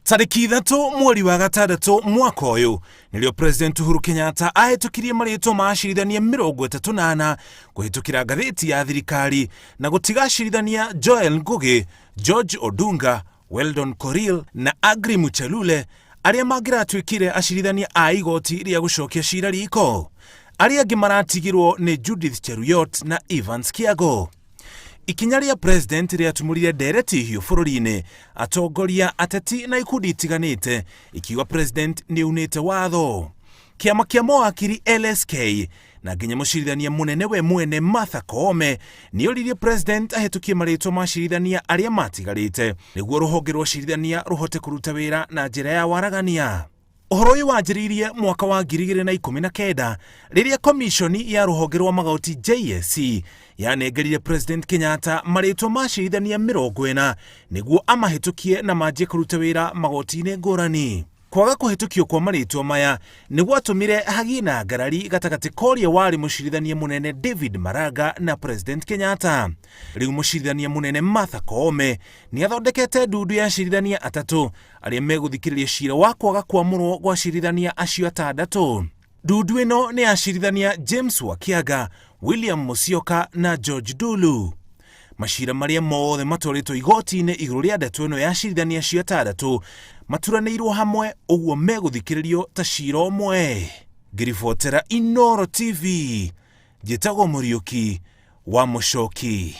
Tarĩki 3 mweri wa gatandatũ mwaka ũyũ nĩrĩo President Uhuru Kenyatta ahĩtũkirie marĩtwa ma acirithania 34 kũhĩtũkĩra ngathĩti ya thirikari na gũtiga acirithania Joel Ngugi, George Odunga, Weldon Korir na Aggrey Muchelule arĩa mangĩratuĩkire acirithania a igoti rĩa gũcokia cira riko. Arĩa angĩ maratigirwo nĩ Judith Cheruiyot na Evans Kiago. Ikinya rĩa President rĩatumũrire ndereti hiũ bũrũri-inĩ, atongoria, ateti na ikundi itiganĩte ikiuga President nĩunĩte watho. Kĩama kĩa mawakiri LSK na nginya mũcirithania mũnene we mwene Martha Koome nĩoririe President ahĩtũkie marĩtwa ma acirithania arĩa matigarĩte nĩguo rũhonge rwa acirithania rũhote kũruta wĩra na njĩra ya waragania. Ũhoro ũyũ wanjĩrĩirie mwaka wa 2019 rĩrĩa komiconi ya rũhonge rwa magoti JSC yanengerire President Kenyatta marĩtwa ma acirithania 40 nĩguo amahĩtũkie na manjie kũruta wĩra magoti-inĩ ngũrani. Kwaga kũhĩtũkio kwa marĩtwa maya nĩ gwatũmire hagie na ngarari gatagatĩ ka ũrĩa warĩ mũcirithania mũnene David Maraga na President Kenyatta. Rĩu mũcirithania mũnene Martha Koome nĩ athondekete ndundu ya acirithania atatũ arĩa megũthikĩrĩria cira wa kwaga kwamũrwo gwa acirithania acio atandatũ. Ndundu ĩno nĩ ya acirithania James Wakiaga, William Musyoka na George Dulu. Macira marĩa mothe matwarĩtwo igoti-inĩ igũrũ rĩa ndeto ĩno ya acirithania acio atandatũ maturanĩirwo hamwe ũguo megũthikĩrĩrio ta cira ũmwe. Ngĩribotera Inooro TV, njĩtagwo Mũriũki wa Mũcoki.